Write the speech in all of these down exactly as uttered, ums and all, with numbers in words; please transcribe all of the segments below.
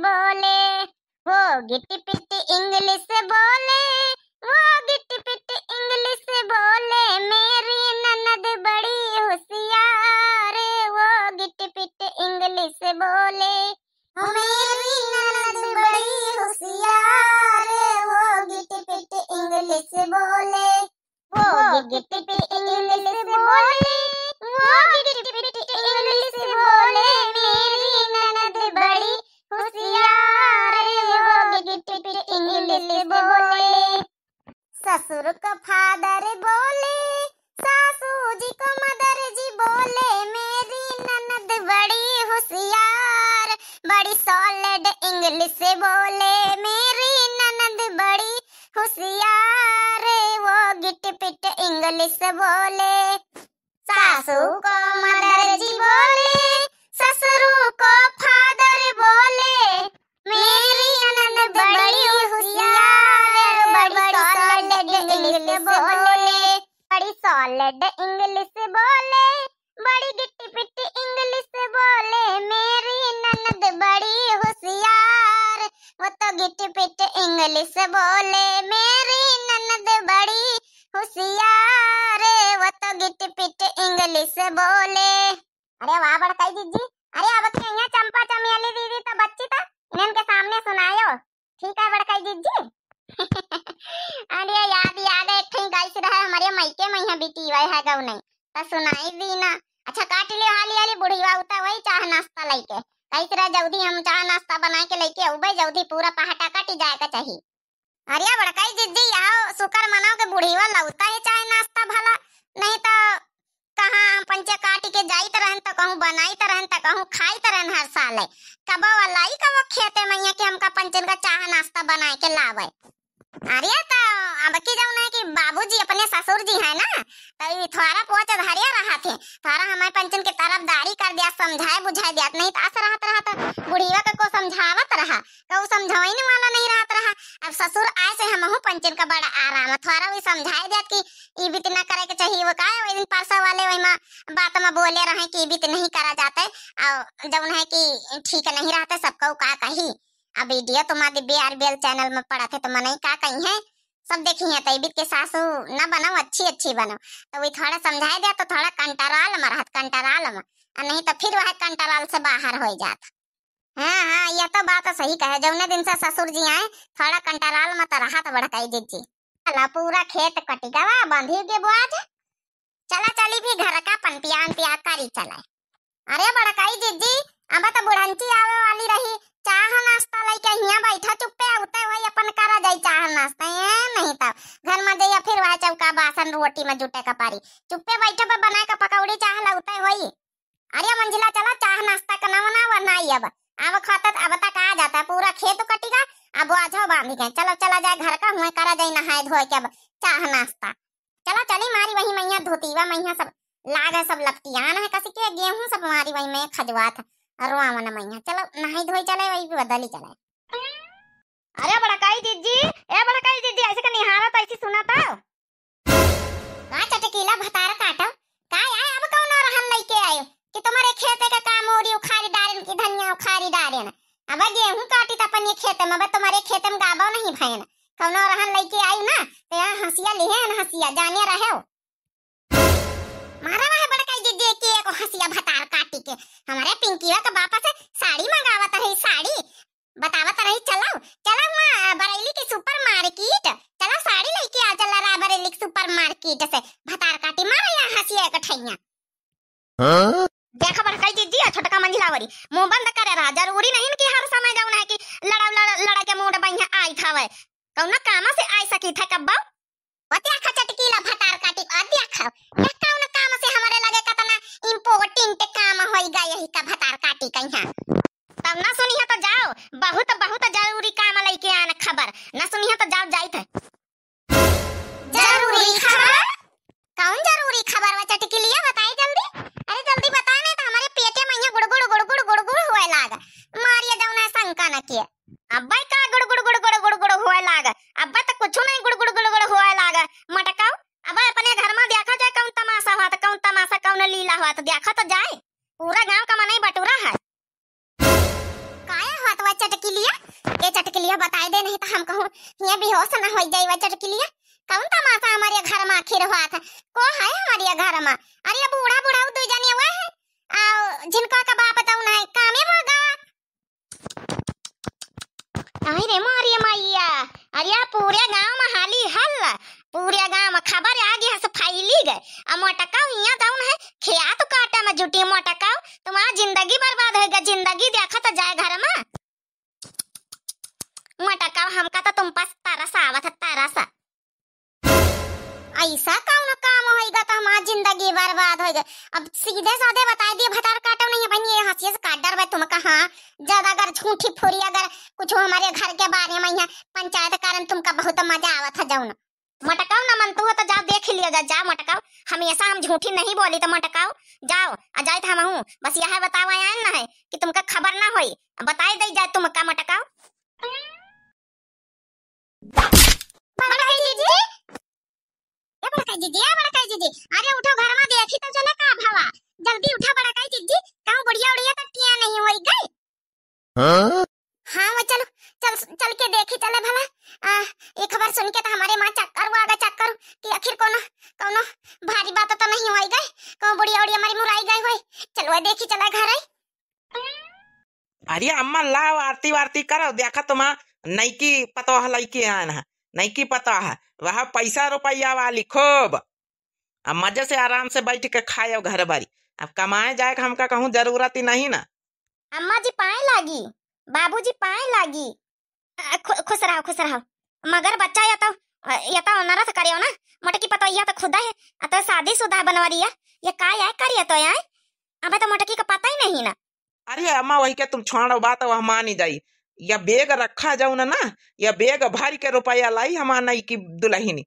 बोले, वो गिट पिट इंग्लिश बोले, वो गिट पिट इंग्लिश बोले, मेरी ननद बड़ी होशियार, वो गिट पिट इंग्लिश बोले, वो मेरी ननद बड़ी होशियार, वो गिट पिट इंग्लिश बोले, वो गिट पिट इंग्लिश बोले, वो गिट पिट इंग्लिश बोले, मेरी ननद बड़ी होशियार, वो गिट पिट इंग्लिश बोले। ससुर को फादर बोले, सासू जी को मदर जी बोले, मेरी ननद बड़ी होशियार, बड़ी सॉलिड इंग्लिश बोले, मेरी ननद बड़ी होशियार, वो गिट पिट इंग्लिश बोले। सासू को मदर जी बोले, ससुरू को फादर बोले, मेरी ननद बड़ी होशियार, बड़ी सॉलिड इंग्लिश बोले, बड़ी सॉलिड इंग्लिश बोले, बड़ी गिट पिट इंग्लिश बोले, मेरी ननद बड़ी होशियार, वो तो गिट पिट इंग्लिश बोले, मेरी ननद बड़ी होशियार, वो तो गिट पिट इंग्लिश बोले। अरे वाह बड़काई जिज्जी, अरे अब के यहाँ चंपा चमेली दीदी तो बच्ची था, इनन के सामने सुनायो। ठीक है बड़काई जिज्जी। अरे याद ही आ गए, एक ठे गाइस रहे हमारे मायके में यहाँ बीती हुआ है गौ नहीं, तो सुनाई दी ना। अच्छा काट लियो हाली हाली, बुढ़िया उता वही चाह नाश्ता लेके। कैसे रहे जल्दी हम चाह नाश्ता बना के लेके अउबे, जल्दी पूरा पहाटा कटी जाए का चाहिए। अरे बड़काई जिज्जी, आओ शुक्र मनाओ के बुढ़िया लौटा है चाह नाश्ता भला, नहीं तो कहाँ हम पंचे काटी के जाइत रहन तो कहूँ बनाइत रहन तो कहूँ खाइत रहन हर साल है। कबो वाला ही कबो खेते में यहाँ के हमका पंचन का चाह नाश्ता बना के लावे। अरे तो अब की जौन है कि बाबूजी अपने ससुर जी है ना, तो ई थोड़ा पोच धरिया रहा थे, थोड़ा हमारे पंचन के तरफदारी कर दिया, समझाए बुझाए दिया, नहीं तो अस रहत रहा तो बुढ़िया का को समझावत रहा, कहू समझाइन वाला नहीं रहत रहा। अब ससुर आए से हमहू पंचन का बड़ा आराम है, थोड़ा वही समझाए दिया कि ई बीत ना करे के चाहिए। वो का है, वही दिन परसा वाले वही माँ बात में बोले रहे कि ई बीत नहीं करा जाते, और जौन है कि ठीक नहीं रहते, सबको का कही। अब वीडियो तुम्हारे B R B L channel में पड़ा थे तो मनई का कही है, सब देखी है। तो ई बीत के सासू ना बनाओ, अच्छी अच्छी बनाओ। तो वही थोड़ा समझाए दिया तो थोड़ा कंटराल में रहत, कंटराल में, और नहीं तो फिर वह कंटराल से बाहर हो जात। हाँ हाँ, यह तो बात सही कहे, जौने दिन से ससुर जी आए थोड़ा कंटराल में तो रहत बड़काई जिज्जी। चला पूरा खेत कटी गवा, बांधी के बुआज। चला चली भी घर का पनपिया अनपिया करी चले। अरे बड़काई जिज्जी, अब तो बुढ़ंची आवे वाली रही, चाह नाश्ता लेके हियाँ बैठा चुप्पे, उते वही अपन करा जाई चाह नाश्ता। ए, नहीं तो घर में जाइए फिर वह चौका बासन रोटी में जुटे का पारी, चुप्पे बैठे पे बनाए का पकौड़ी चाह लौते होई। अरे मंझिला चला चाह नाश्ता का नवा ना बनाई अब, अब खाता अब तक आ जाता है, पूरा खेत कटिगा, अब आझो बांधी गए। चलो चला जाए घर का, हुए करा जाई नहाए धोए के अब चाह नाश्ता। चला चली मारी वही मैया धोतीवा मैया सब लाग है, सब लपटियान है कसी के गेहूं सब मारी वही मैया खजवात है। अरे वाह मन मैया, चलो नहाई धोई चले, वही बदली चले। अरे बड़काई जिज्जी, ए बड़काई जिज्जी, ऐसे का निहारत ऐसी सुनत हो? का चटकीला भतार काटो, का आए अब कौनो रहन लेके आयो कि तुम्हारे खेते का काम ओरी उखाड़ी डारेन की धनिया उखाड़ी डारेन? अब गेहूं काटी त अपन ये खेते में, अब तुम्हारे खेते में गाबो नहीं भयन, कौनो रहन लेके आयो ना तो यहाँ हंसिया लिहे न हंसिया जाने रहे हो। मारा वह बड़काई जिज्जी के एगो हंसिया भतार काटी के, हमारे पिंकिया के बापा से साड़ी मंगावत रही, साड़ी। बतावत रही, चलो, चलो वहाँ बरेली के सुपर मार्केट, चलो साड़ी लेके आ, चला रायबरेली के सुपर मार्केट से। भतार काटी मारा यहाँ हंसिया एक ठैया। हाँ? देखा बड़काई जिज्जी, आ छोटका मंझिलावरी, मुंह बंद करे रहा। जरूरी नहीं कि हर समय जौन है कि लड़ा, लड़ा, लड़ा के मूड बढ़िया आई थावे। कौना कामा से आई सकी था कब्बो? ओ देखा चटकीला भतार काटी, ओ देखा, ये कौन काम से हमारे लगे कतना important काम होई गा यही का भतार काटी कहिया। तब ना सुनिया तो जाओ, बहुत, बहुत जरूरी काम लेके आन खबर, ना सुनिया तो जाओ जाइत है। जरूरी खबर? कौन जरूरी खबर बा चटकीलिया, बताई जल्दी। अरे जल्दी बताए नहीं तो हमारे पेटे में यहाँ गुड़गुड़, गुड़गुड़, गुड़गुड़ हुए लाग। मारिया जौन है शंका न किए। अब्बे का गुड़गुड़ गुड़गुड़ गुड़गुड़ होए लाग? अब्बे तो कुछ नहीं गुड़गुड़ गुड़गुड़ होए लाग। मटकाओ, अब्बे अपने घर में देखा जाए कौन तमाशा हुआ था, कौन तमाशा, कौन लीला हुआ था, देखा तो जाए। पूरा गांव का मनई बटुरा है। काया हुआ तो चटकिलिया, ए चटकिलिया, बताइ दे, नहीं त हम कहूँ, हियाँ बेहोश न होइ जाइबा चटकिलिया। कौन तमासा हमरे घर मा आखिर होत है? को है हमरे घर मा? अरे, ये बूढ़ा बुढ़ऊ दुइ जने हुए हैं, आ जिनका का बाप तौन है, कामे भगा। आई रे मोरी मैया, अरे पूरे गाँव मा हाली हल्ला, पूरे गाँव मा खबर आगे हस फैली गए। अब मोटकाऊ हियाँ जौन है, खेत काटे मा जुटी मोटकाऊ, तुम्हार जिंदगी बर्बाद होइगा, जिंदगी देखा त जाए घर मा। मोटकाऊ, हमका त तुम पस तरस आवत है, तरस। ऐसा कौन काम होइगा त हमार जिंदगी बर्बाद होइगा। अब सीधे साधे बताइ दिए, भतार काटो नहीं है बहन, ये हँसिया से काट डरबे तुमका। हाँ, ज्यादा अगर झूठी फुरी अगर कुछ हमरे घर के बारे मा यहाँ पंचायत करन, तुमका बहुत मजा आवत है जौन। मोटकाऊ, न मनतू हो त जाओ देख लियो जा, जा मोटकाऊ, हमेशा हम झूठी नहीं बोली त मोटकाऊ, जाओ। आ जाइत हमहूँ, बस यह बतावा आयन न है कि तुमका खबर न होई, बताइ दई जाए तुमका मोटकाऊ। बड़काई जीजी, ए बड़काई जीजी, ए बड़काई जीजी, अरे उठो, घर मा देखी त चले का भवा, जल्दी उठा बड़काई जीजी, कहूँ बुढ़िया उड़िया त टिया नहीं होई गई। हाँ? हाँ, वो चलो, चल, चल के देखी चले भला। आ, एक खबर सुन के त हमरे मा चक्कर हुआ गा, चक्कर, कि आखिर कौनो, कौनो भारी बात त नहीं होई गई, कौनो बुढ़िया उड़िया हमारी मुराई गई होई। चलो, देखी चला घर आई। अरे अम्मा, लाओ आरती वारती करो, देखा तुम्हार नईकी पतोह लइके आन है, नईकी पतोह है, वह पैसा रुपया वाली खूब। अब मजे से आराम से बैठ के खायो घर बारी। अब कमाए जाए के हमका कहूँ जरूरत ही नहीं ना। अम्मा जी पाए लागी, बाबूजी पाए लागी। अ, खु-, खुश रहो, खुश रहो। मगर बच्चा या तो, अ, या तो नरस करियो ना, मोटकी पतोहिया तो खुदा है, अ तो शादीशुदा बनवरिया, ये का या करियो तो या? अबे तो मोटकी का पता ही नहीं ना। अरे अम्मा, वही के तुम छोड़ो बात, वह मानी जाई। या बेग रखा जाऊ ना, ना, या बेग भर के रुपया लाई हमार नईकी दुलहिनी।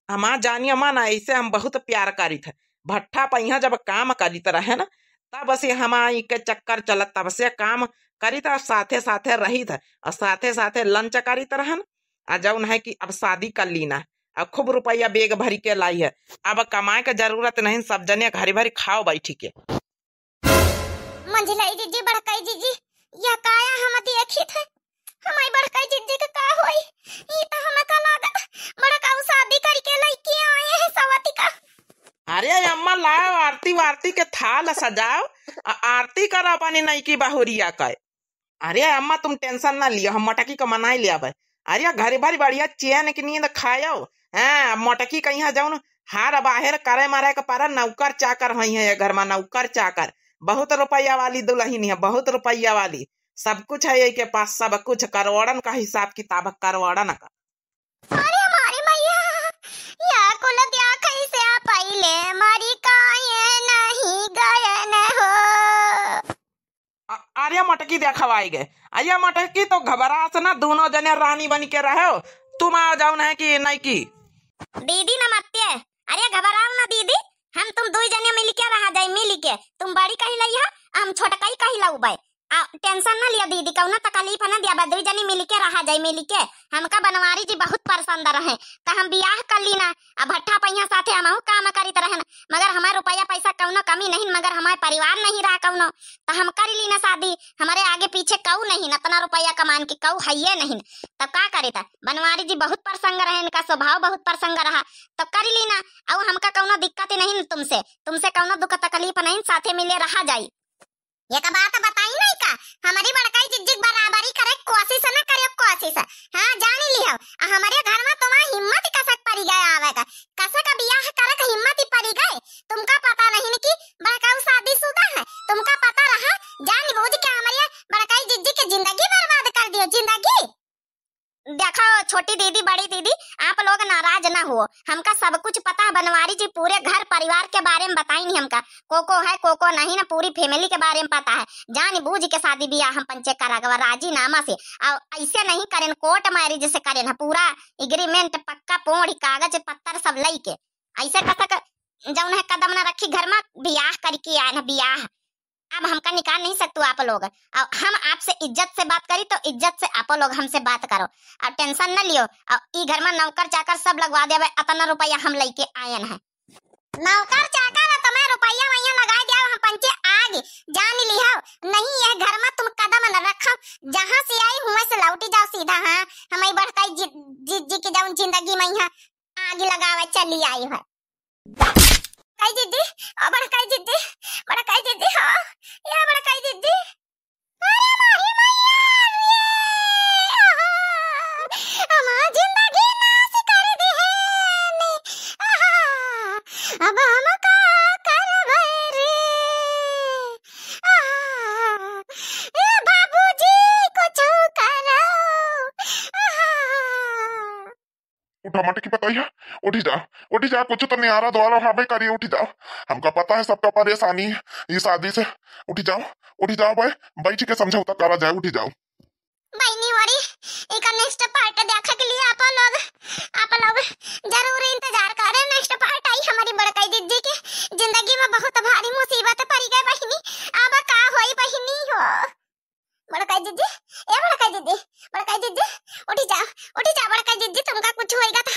हमार जानी अम्मा ना, ऐसे हम बहुत प्यार करित है। भट्ठा पहिया जब काम करित रहे ना, तब से हमार इके चक्कर चलत, तब से काम करित और साथे साथे रहित है और साथे साथे lunch करित रहन। आ जौन है कि अब शादी कर ली ना, अब खूब रुपया बेग भरी के लाई है। अब कमाए के जरूरत नहीं, सब जने घरी भरी खाओ बैठी के। मंझिलाई जीजी, बड़काई जीजी, यह काया हम देखित है? हमारी बड़काई जीजी के का होई? ई तो हमें का लागत, बड़काऊ शादी करके लइके आए हैं सवती का। अरे अम्मा, लाओ आरती वारती के थाल सजाओ, आ आरती करा अपनी नईकी बहुरिया का। अरे अम्मा, तुम tension ना लियो, हम मोटकी को मनाई लिया भाई। अरे घरी भरी बढ़िया चैन की नींद खायो। हाँ, अब मोटकी कहिया जौन हार बाहेर करे मारे के पारा, नौकर चाकर होई है ये घर मा, नौकर चाकर। बहुत रुपया वाली दुलहिन है, बहुत रुपया वाली। सब कुछ है यही के पास, सब कुछ, करोड़न का हिसाब किताब, करोड़न का। अरे हमारी मैया, या कुल द्या कैसे आ पाइले, मरी काहे नहीं गयन हो। अ-, अरे मोटकी देखवाई गए। अरे मोटकी तो घबरास ना, दोनों जने रानी बन के रहो। तुम आ जाओ ना कि नईकी। दीदी नमस्ते। अरे घबराओ ना दीदी, हम तुम दुई जने मिल के रहा जाए, मिल के। तुम बड़ी कही लई हो, हम छोटकई कही लऊ बे। आ, tension ना लिया दीदी, कौनो तकलीफ ना दिया बे, दुई जने मिल के रहा जाए, मिल के। हमका बनवारी जी बहुत पसंद रहे, त हम बियाह कर ली ना। अब भट्ठा पहिया साथे हमहू काम करित रहन, मगर हमार रुपया पैसा कौनो कमी नहीं, मगर हमार परिवार नहीं रहा कौनो, त हम कर ली ना शादी। हमारे आगे पीछे कऊ नहीं, अतना रुपया कमान के कऊ हइये नहीं, तब का करे? त बनवारी जी बहुत प्रसंग रहे, इनका स्वभाव बहुत प्रसंग रहा, तब कर ली ना। अउ हमका कौनो दिक्कत ही नहीं तुमसे, तुमसे कौनो दुख तकलीफ नहीं, साथे मिले रहा जाई। एक बात बताई नहीं का, हमारी बड़काई जिज्जी के बराबरी करे के कोशिश न करे, कोशिश। हाँ, जानी लिहो, आ हमारे घर मा तुम्हार हिम्मत ही कसक पड़ी गए आवे का, कसक बियाह करे के हिम्मत ही पड़ी गए। तुमका पता नहीं न कि बड़काऊ शादीशुदा है, तुमका पता रहा, जान बूझ के हमारे बड़काई जिज्जी के जिंदगी बर्बाद कर दियो, जिंदगी। देखो छोटी दीदी, बड़ी दीदी, आप लोग नाराज ना हो, हमका सब कुछ पता है। बनवारी जी पूरे घर परिवार के बारे में बताइन हमका, को को है को को नहीं ना, पूरी family के बारे में पता है। जान बूझ के शादी बियाह हम पंचे करा गवा राजीनामा से, और ऐसे नहीं करेन, court marriage से करेन, पूरा agreement पक्का पोढ़ कागज पत्तर सब लई के। ऐसे कसक जौन है कदम ना रखी घर मा, बियाह करके आए ना बियाह। अब हमका निकाल नहीं सकतू आप लोग। और हम आपसे इज्जत से बात करी तो इज्जत से आप लोग हमसे बात करो। और tension न लियो। और ई घर मा नौकर चाकर सब लगवा देबे, अतना रुपया हम लइके आयन है। नौकर चाकर तुम्हें रुपया वैया लगा दिया, हम पंचे आगे जान लिहो। नहीं, यह घर मा तुम कदम न रखो। जहाँ से आई आई है। बड़काई दीदी, ओ बड़काई दीदी, बड़काई दीदी, हो, या बड़काई दीदी। अरे माही मैया रे, आहा, हमार जिंदगी नाश कर देहेन, आहा, अब हम का करबै रे, आहा, ए बाबूजी कुछ करो, आहा। उठा मटकी पतोहिया, उठी जा, उठी जा, कुछ तो नियारा द्वारा हमें करिए, उठी जाओ। हमका पता है सबका परेशानी ये शादी से। उठी जाओ, उठी जाओ भाई, बैठ के समझौता करा जाए, उठी जाओ। बहिनी होरी, एकर next part देखे के लिए आप लोग, आप लोग जरूर इंतजार करें। Next part आई हमारी बड़काई दीदी के जिंदगी में बहुत भारी मुसीबत पड़ी गई बहिनी। अब का होई बहिनी हो? बड़काई दीदी, ए बड़काई दीदी, बड़काई दीदी, उठी जा, उठी जा बड़काई दीदी, तुमका कुछ होएगा तो